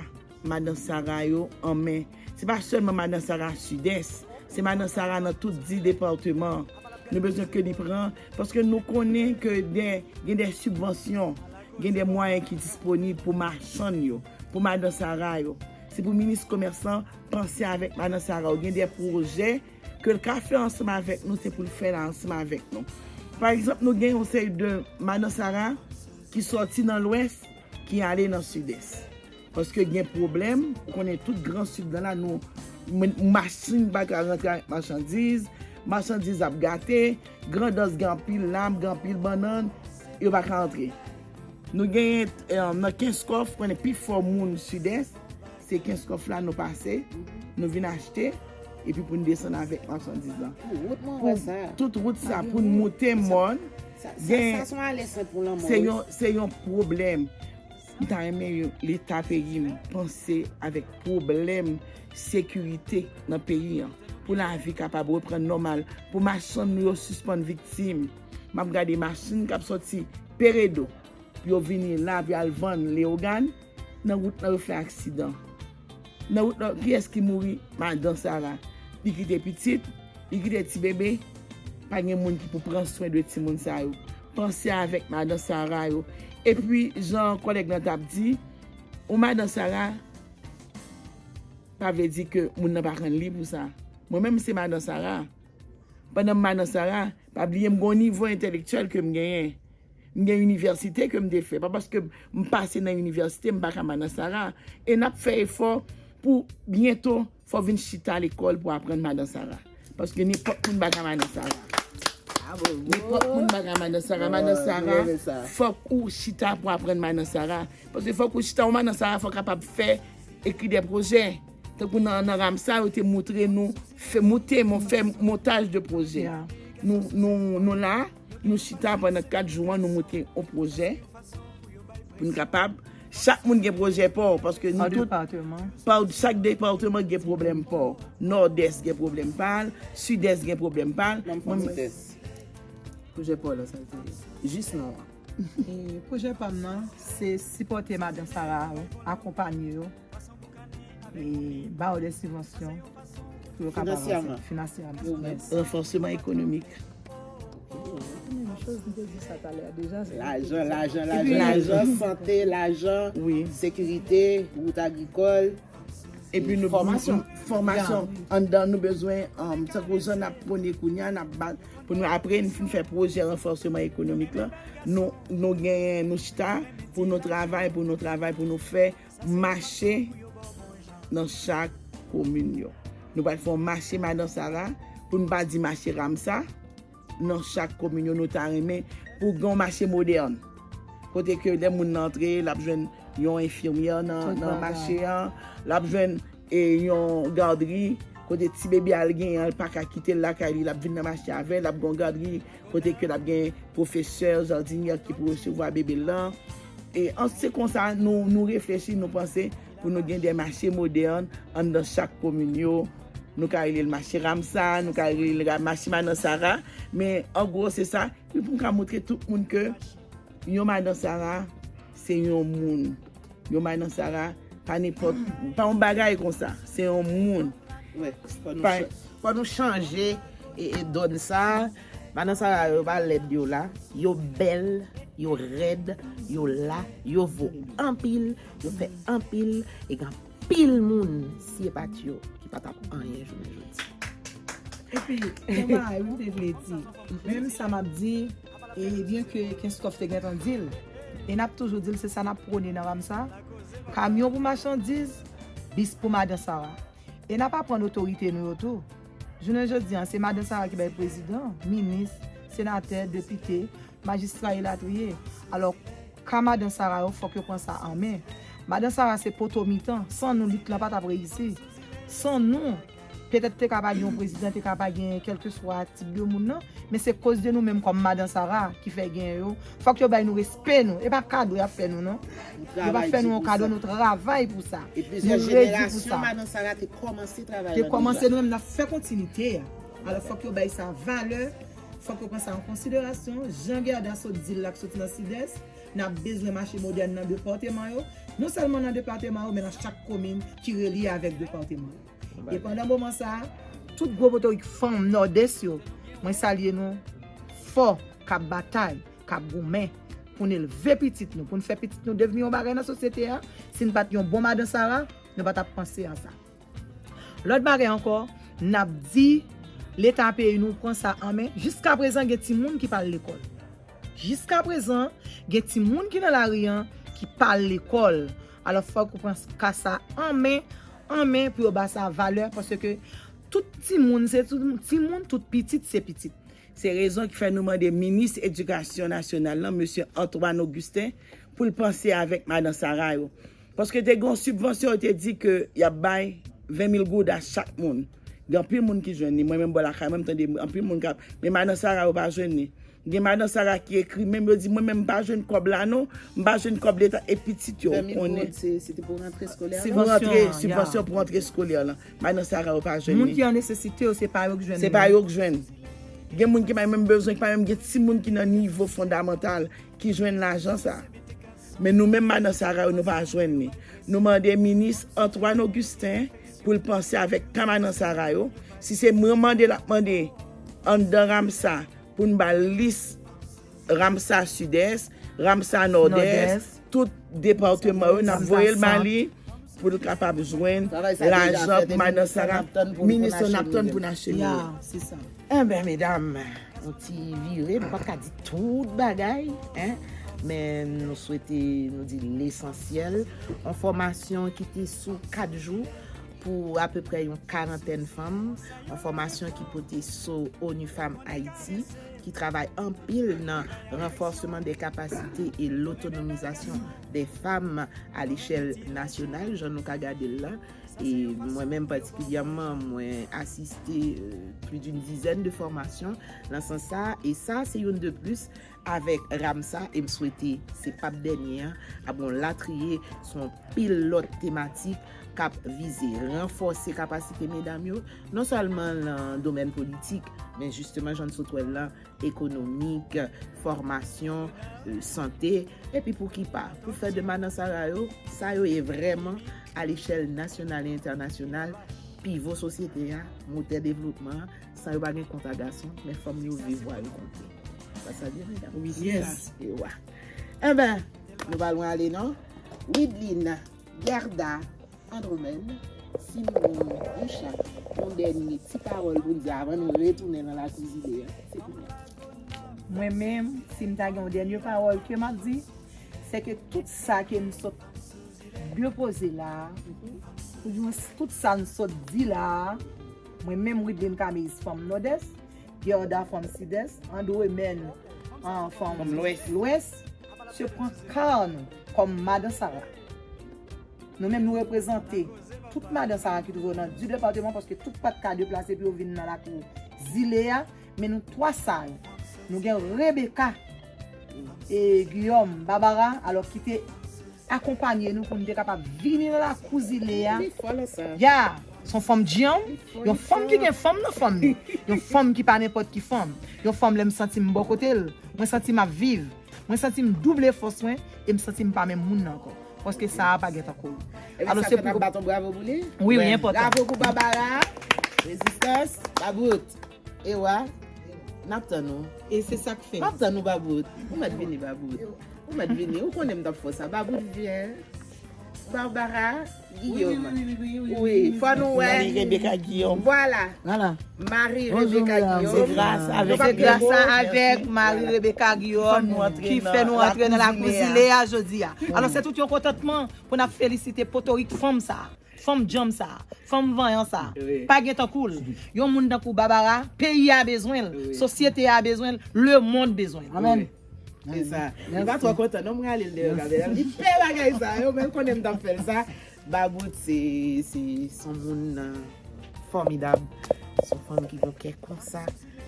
Madan Sara yo an men. Se pa sèlman Madan Sara Sidès, se Madan Sara nan tout dis depatman. Nou bezwen ke li pran, paske nou konnen ke de, gen de sibvansyon, gen de mwayen ki disponib pou machann yo, pou Madan Sara yo. Se pou minis komèsan panse avèk Madan Sara yo. Gen de pwojè ke l ka fè ansanm avèk nou, se pou l fè l ansanm avèk nou. Pa egzanp, nou gen yon seri de Madan Sara ki sòti nan Lwès, ki ale nan Sidès. Paske gen pwoblèm, ou konnen tout Gran Sid lan la, nou, m-, machin pa ka rantre avèk machandiz, machandiz ap gate, Grandans gen anpil lam, gen anpil bannann, yo pa ka antre. Nou genyen, eh, nan Kenskòf, konnen pifò moun Sidès, se Kenskòf la nou pase, nou vin achte, epi pou n desann avèk machandiz lan. Pou wout mwen wè sa. Tout wout sa, pou n moute mòn, sa, sa, gen, sa se yon alèsant pou lanmò, se wi. Yon, se yon pwoblèm. M ta renmen yo, Leta peyi m, panse avèk pwoblèm sekirite nan peyi an, pou lavi kapab reprann nòmal, pou machann nou yo sispann viktim. M ap gade machin k ap sòti Peredo, pou yo vini la, pou y al vann Leyogàn, nan wout lan yo fè aksidan. Nan wout lan, kiyès ki mouri? Madan Sara. Li kite pitit, li kite ti bebe, Pa gen moun ki pou pran swen de timoun sa yo. Panse avèk madan Sara yo. Epi, jan kòlèg lan t ap di, yon madan Sara pa vle di ke moun nan pa konn li pou sa. Mwen menm, se madan Sara. Pandan m madan Sara, pa bliye m gen yon nivo entèlektyèl ke m genyen. M gen inivèsite ke m te fè. Pa paske m pase nan inivèsite, m pa ka madan Sara. E n ap fè efò pou byento, fò w vin chita lekòl pou aprann madan Sara. Paske nenpòt moun pa ka madan Sara. Nenpòt moun pa ka madan Sara. Madan Sara, fòk ou chita pou aprann madan Sara. Paske fòk ou chita, ou madan Sara, fòk ou kapab fè, ekri de pwojè. Tankou nan, nan Ramsa, yo te montre nou, fè, monte, mon, fè montaj de pwojè. Nou, nou, nou la, nou chita pandan kat jou an, nou monte yon pwojè pou nou kapab. Chak moun gen pwojè pa w, paske nou tout, pa, chak depatman gen pwoblèm pa w. Nòdès gen pwoblèm pa l, Sidès gen pwoblèm pa l. Mwen, pwojè pa w la, sa l te ye? Jis non an. E pwojè pa m nan, se sipòte madan Sara yo, akonpanye yo, e ba yo de sibvansyon pou yo kapab avanse finansyèman. Ranfòsman ekonomik. Menm choz m te di sa talè a deja. Lajan, lajan, lajan, lajan, sante, lajan, sekirite, wout agrikòl. Epi nou, fòmasyon. Fòmasyon. Anndan nou bezwen, um, tankou jan n ap pwone kounye a, n ap bat pou nou apre n fin fè pwojè ranfòsman ekonomik la. Nou, nou genyen, nou chita pou nou travay, pou nou travay, pou nou fè mache nan chak komin yo. Nou pral fè yon mache Madan Sara, pou n pa di mache Ramsa, nan chak komin yo, nou ta renmen pou gen yon mache modèn. Kote ke lè moun nan antre, l ap jwenn yon enfimyè nan, nan mache an, l ap jwenn, e, yon gadri, kote ti bebe a l genyen an, l pa ka kite l lakay li, l ap vin nan mache avè l, l ap gen yon gadri, kote ke l ap gen pwofesè, jadinyè ki pou resevwa bebe l lan. E an, se konsa nou, nou reflechi, nou panse pou nou gen de mache modèn anndan chak komin yo. Nou ka rele l mache Ramsa, nou ka rele l ra-, mache Madan Sara, men an gwo se sa, pou m ka montre tout moun ke yon Madan Sara, se yon moun. Yon Madan Sara, pa nenpòt, pa yon bagay konsa, se yon moun. Wi, fò nou, fò nou chanje e, e dòn sa. Madan Sara yo pa lèd, yo la, yo bèl, yo rèd, yo la, yo vo anpil, yo fè anpil, e gen anpil moun, si e pa t yo, ki pa t ap anyen jounen jodi. Epi, gen bagay wi m te vle di. Menm sa m ap di, e byen ke Kenskòf te gentan di l, e n ap toujou di l, se sa n ap pwone nan Ramsa, kamyon pou machandiz, bis pou Madan Sara. E n ap aprann otorite nou yo tou. Jounen jodi a, se Madan Sara ki bay prezidan, minis, senatè, depite, majistra elatriye. Alò, ka Madan Sara yo, fòk yo pran sa an men. Madan Sara se poto mitan. San nou, lit lan pa t ap reyisi. San nou, petèt te ka pa gen yon prezidan, te ka pa gen kèlkeswa tip de moun nan, men se koz de nou menm kòm Madan Sara ki fè gen yo. Fòk yo bay nou respè nou. E pa kado y ap fè nou, non. Yo pa fè nou yon kado, nou travay pou sa. E plizyè jenerasyon Madan Sara te kòmanse travay la deja. Te kòmanse, nou menm n ap fè kontinite a. Alò, fòk yo bay sa valè, fòk yo pran sa an konsiderasyon. Jan Guerda sot di l la, k soti nan Sidès, n ap bezwen mache modèn nan depatman yo. Non sèlman nan depatman yo, men nan chak komin ki relye avèk depatman yo. E pandan moman sa a, tout gwo motorik fanm Nòdès yo, mwen salye nou fò, k ap batay, k ap goumen pou n elve pitit nou, pou n fè pitit nou devni yon bagay nan sosyete a. Si n pa t yon bon Madan Sara, nou pa t ap panse a sa. Lòt bagay ankò, n ap di Leta peyi nou pran sa an men. Jiskaprezan, gen timoun ki pa al lekòl. Jiskaprezan, gen timoun ki nan lari an ki pa al lekòl. Alò, fòk ou pran ka sa an men, an men pou yo ba sa valè, paske tout timoun se tout timoun, tout pitit se pitit. Se rezon ki fè nou mande minis edikasyon nasyonal lan, mesye Antoine Augustin, pou l panse avèk Madan Sara yo. Paske te gen yon sibvansyon, yo te di ke y ap bay ven mil goud a chak moun. Gen anpil moun ki jwenn li. Mwen menm bò lakay mwen, m tande anpil moun k ap, men Madan Sara yo pa jwenn li. Gen Madan Sara ki ekri menm, yo di, "Mwen menm m pa jwenn kòb la non, m pa jwenn kòb Leta." E pitit yo, ou konnen. Ven mil goud, se, se te pou rantre eskolè la? Pou rantre, sibvansyon pou rantre eskolè la. Madan Sara yo pa jwenn li. Moun ki an nesesite yo, se pa yo k jwenn li. Se pa yo k jwenn. Gen moun ki pa menm bezwen, ki pa menm gen timoun ki nan nivo fondamantal ki jwenn lajan sa. Men nou menm Madan Sara yo, nou pa jwenn li. Nou mande minis Antoine Augustin pou l panse avèk ka Madan Sara yo. Si se mwen mande, l ap mande anndan Ramsa pou n ba l lis Ramsa Sidès, Ramsa Nòdès, tout depatman yo, n ap voye l ba li pou l kapab jwenn lajan pou Madan Sara. Minis lan n ap tann pou n achemine l. Enben, medam, yon ti vire, m pa ka di tout bagay, en, men nou swete nou di lesansyèl. Yon fòmasyon ki te sou kat jou pou apeprè yon karantèn fanm, yon fòmasyon ki pote so ONU Femmes Haïti, ki travay anpil nan ranfòsman de kapasite e lotonomizasyon de fanm a lechèl nasyonal, jan nou ka gade l la. E mwen menm patikilyèman, mwen asiste, euh, plus d'une dizaine de formations nan sans sa. E sa, se youn de plis avèk Ramsa. E m swete se p ap dènye an, ap gon latriye sou yon pil lòt tematik k ap vize ranfòse kapasite medam yo, non sèlman nan domèn politik, men jisteman, jan n sot wè l lan, ekonomik, fòmasyon, euh, sante, epi pouki pa, pou fè de Madan Sara yo, sa yo ye vrèman, a lechèl nasyonal e entènasyonal, pivo sosyete a, motè devlopman an, san yo pa gen kont a gason, men fanm yo viv vwa yo konte. Sa sa di, medam? Wi, se sa. Ewa. Enben, nou pa lwen ale, non? Widline, Gerda, Andromène, si nou gen yon chak, yon dènye ti pawòl pou n di avan nou retounen nan lakou Zile a, se pou nou. Mwen menm, si m ta gen yon dènye pawòl ke m ap di, se ke tout sa ke m sot depoze la a, oubyen tout sa m sot di la a, mwen menm Widline Camille fanm Nòdès, Gerda fanm Sidès, Andromène, ah, fanm Lwès, se pran ka nou kòm Madan Sara. Nou menm nou reprezante tout Madan Sara ki twouve yo nan dis depatman, paske tout pa t ka deplase pou yo vin nan lakou Zile a, men nou twa sa yo. Nou gen Rebecca, e, Guillaume, Barbara, alò ki te akonpanye nou pou nou te kapab vini nan lakou Zile a. Li fò lè sa. Ya, se yon fanm djanm, yon fanm ki gen fanm nan fanm li. Yon fanm ki pa nenpòt ki fanm. Yon fanm lè m santi m bò kote l, mwen santi m ap viv. Mwen santi m double fòs mwen e m santi m pa menm moun nan ankò. Paske sa a pa gentan kole. Alò, se pou n ap bat yon bravo pou li. Wi, wi, enpòtan. Bravo pou Barbara. Rezistans. Babout. Ewa. N ap tann ou. E se sa k fè. M ap tann ou, Babout. Ou mèt vini, Babout. Ou mèt vini. Ou konnen m t ap fè sa. Babout vyen. Barbara Guillaume. Wi, wi, wi, wi, wi, wi. Wi, fò nou wè. Marie Rebecca Guillaume. Vwala. Vwala. Marie Rebecca Guillaume. Se gras avèk, se gras avèk Marie Rebecca Guillaume ki fè nou antre nan lakou Zile a jodi a. Alò, se tout yon kontantman pou n ap felisite potorik fanm sa a, fanm djanm sa a, fanm vanyan sa a. Wi. Pa gen tankou l. Yon moun tankou Barbara, peyi a bezwen l, wi, sosyete a bezwen l, lemonn bezwen l. Amèn. Wi. Se sa. Li pa twò kontan, non, m rale l deyò kamera. Li pè bagay sa yo, men l konnen m t ap fè l sa. Babout se, se, se yon moun, euh, fòmidab. Se yon fanm ki gon kè konsa.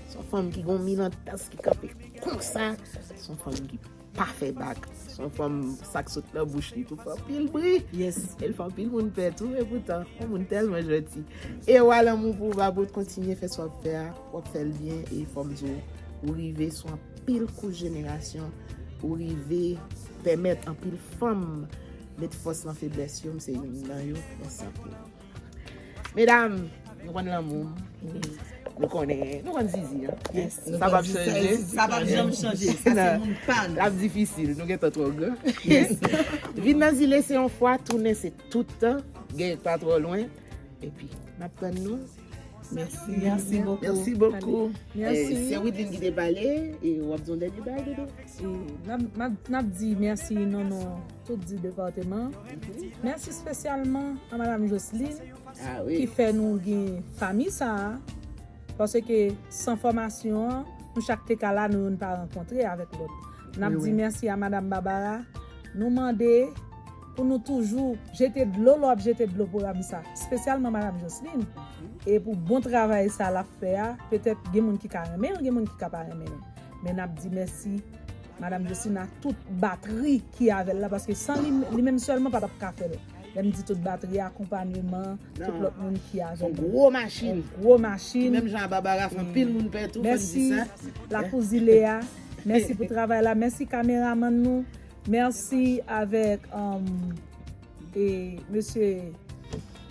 Se yon fanm ki gon milantans ki kanpe konsa. Se yon fanm ki pa fè bak. Se yon fanm sa k sot nan bouch li tou fè anpil bri. Yes. E l fè anpil moun pè tou, e poutan, yon moun tèlman janti. E w a lanmou pou w, Babout, kontinye fè sa w ap fè a. W ap fè l byen, e fò m di w, ou rive sou anpil kouch jenerasyon, ou rive pèmèt anpil fanm met fòs nan feblès yo, m se youn nan yo, mèsi anpil. Medam, nou konn lanmou. Nou konnen, nou konn Zizi, an. Yes. Sa p ap chanje. Sa p ap janm chanje. Sa se moun pa nou. L ap difisil, nou gentan twò gran. Yes. Vin nan Zile se yon fwa, tounen se tout tan, gen pa twò lwen. Epi, n ap tann nou. Mèsi. Mèsi bokou. Mèsi bokou. Mèsi. Eh, se Widline ki te pale, e w ap di yon dènye bagay, Dodo? E n ap, n ap, n ap di mèsi nan non tout dis depatman. Mèsi espesyalman a Madam Jocelyne, ah wi, ki fè nou gen fanmi sa a. Paske san fòmasyon an, nou chak te ka la, nou youn pa rankontre avèk lòt. N ap di mèsi a Madam Barbara. Nou mande pou nou toujou jete dlo lè w ap jete dlo pou Ramsa, espesyalman Madam Jocelyne. E pou bon travay sa l ap fè a, petèt gen moun ki ka renmen l, gen moun ki ka pa renmen l. Men n ap di mèsi Madam Jocelyne a tout batri ki avè l la, paske san li, li menm sèlman pa t ap ka fè l. Lè m di tout batri, akonpanyeman, tout lòt moun ki avè l. Yon gwo machin. Yon gwo machin. Ki menm jan a Barbara fè anpil moun pè tou, fò n di sa. Mèsi lakou Zile a. Mèsi pou travay la. Mèsi kameramann nou. Mèsi avèk, um, e, mesye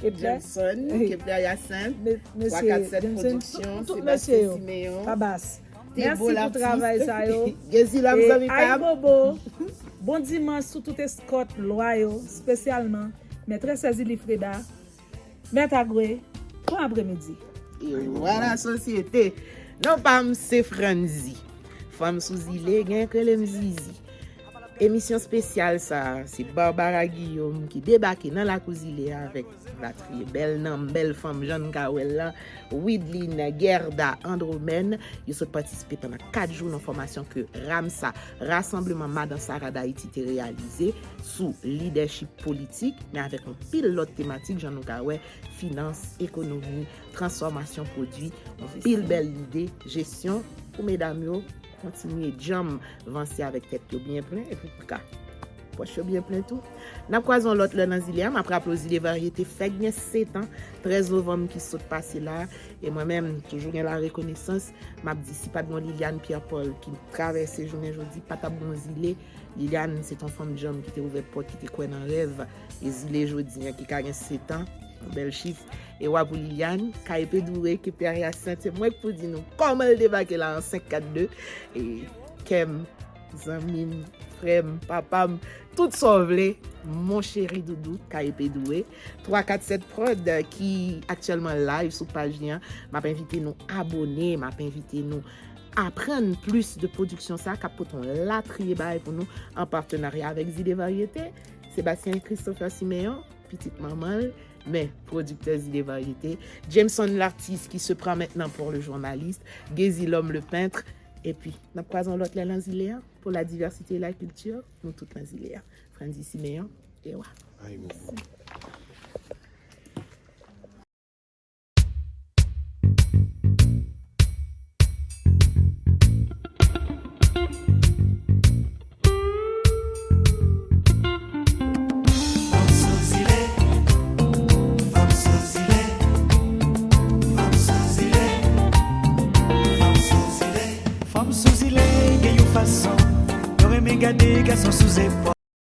Kepler. Jameson, Kepler Hyacinthe, twa kat sèt Production, Sébastien Siméon, Tabas. Mèsi pou travay sa yo. Gezi Love, zanmi pa m. Ayibobo. Bon dimanch sou tout eskòt lwa yo, espesyalman Mètrès Ezili Freda, Mèt Agwe, bon apremidi. E vwala sosyete. Non pa m se Franzi. Fanm sou zile, gen k rele m Zizi. Emisyon espesyal sa a, se Barbara Guillaume ki debake nan lakou zile a avèk latriye bèl nanm, bèl fanm, jan n ka wè l la, Widline Guerda Andromène. Yo sot patisipe pandan kat jou nan fòmasyon ke RAMSA, Rassemblement Madan Sara d'Haïti, te reyalize sou lidèchip politik, men avèk yon pil lòt tematik, jan nou ka wè, finans, ekonomi, transfòmasyon pwodui, yon pil bèl lide, jesyon pou medam yo kontinye djanm vanse avèk tèt yo byen plen epi pou ka pòch yo byen plen tou. N ap kwaze yon lòt lè nan zile a. M ap raple w, Zile Varyete fèk gen sèt an, trèz novanm ki sot pase la. E mwen menm, toujou gen larekonesans. M ap di, si pa t gen Liliane Pierre Paul ki travèse jounen jodi, pa t ap gen zile. Liliane, se t yon fanm djanm ki te ouvè pòt, ki te kwè nan rèv. E zile jodi an, ki ka gen sèt an, yon bèl chif. E wa pou Liliane, K E P Douré, Kepler Hyacinthe, se mwen k pou di nou kòman l debake la an senk kat de. E kè m, zanmi m, frè m, papa m, tout sa w vle, mon chéri doudou, K E P Douré. Twa kat sèt Prod, ki aktyèlman live sou paj li an. M ap envite nou abone, m ap envite nou aprann plis de pwodiksyon sa k ap pote yon latriye bagay pou nou an patenarya avèk Zile Varyete. Sébastien Christopher Siméon, pitit manman l, men pwodiktè Zile Varyete. Jameson Lartiste qui se prend maintenant pour le journaliste. Gezi Love le peintre. Epi, n ap kwaze yon lòt lè nan zile a. Pour la diversité et la culture, nou tout nan zile a. Franzi Siméon, e wa. Ayibobo. Fanm sou zile gen yon fason, yo renmen gade gason sou zepòl.